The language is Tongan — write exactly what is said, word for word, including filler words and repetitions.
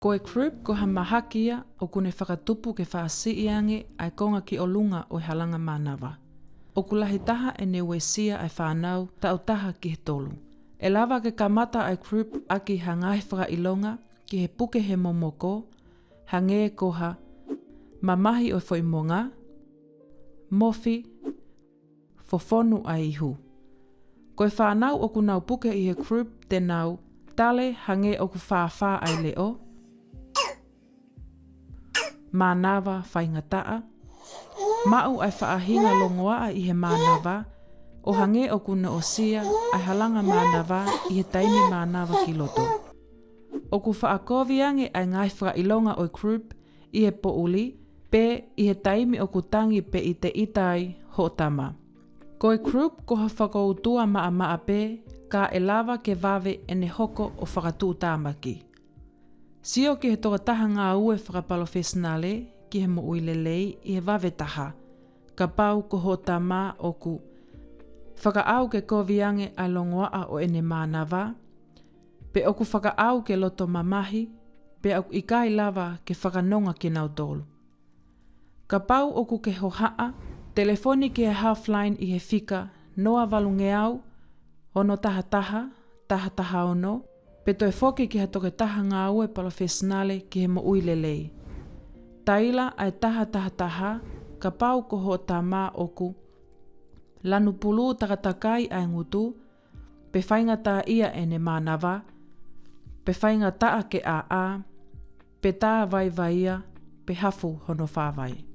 Ko e croup ko ha mahaki ia ʻoku ne fakatupu ke fāsiʻi ange ʻa e konga ki ʻolunga ʻo e halanga mānava. ʻOku lahi taha ʻene uesia ʻa e fānau taʻu taha ki he tolu. ʻE lava ke kamata ʻa e croup ʻaki ha ngaahi fakaʻilonga ki he puke he momoko, hangē ko ha mamahi ʻo e foʻi monga, mofi, fofonu ʻa e ihu. Ko e fānau ʻoku nau puke ʻi he croup te nau tale hangē ʻoku fāfā ʻa e leʻo, mānava faingataʻa, maʻu ʻa e faʻahinga longoaʻa ʻi he mānava, ʻo hangē ʻoku noʻosia ʻa e halanga mānava ʻi he taimi mānava ki loto. ʻOku faʻa kovi ange ʻa e ngaahi fakaʻilonga ʻo e croup ʻi he poʻuli, pe ʻi he taimi ʻoku tangi pe ʻiteʻita ai hoʻo tama. Ko e croup ko ha fakautua maʻamaʻa pē, ka ʻe lava ke vave ʻene hoko ʻo fakatuʻutāmaki. Sio ki he tokotaha ngāue fakapalofesinale ki he moʻui lelei ʻi he vave taha, kapau ko hoʻo tama ʻoku fakaʻau ke kovi ange ʻa e longoaʻa ʻo ʻene mānava, pe ʻoku fakaʻau ke loto mamahi, pe ʻoku ʻikai lava ke fakanonga kinautolu. Kapau ʻoku ke hohaʻa, telefoni ki he Healthline ʻi he fika noa valungeau, ono taha taha, taha taha ono, pe toe foki ki ha tokotaha ngāue palofesinale ki he moʻui lelei. Taila ʻa e taha taha taha, kapau ko hoʻo tama ʻoku lanu pulū takatakai ʻa e ngutu, pe faingataʻaʻia ʻene mānava, pe faingataʻa ke ʻāʻā, pe tā vaivaia, pe hafu hono fāvai.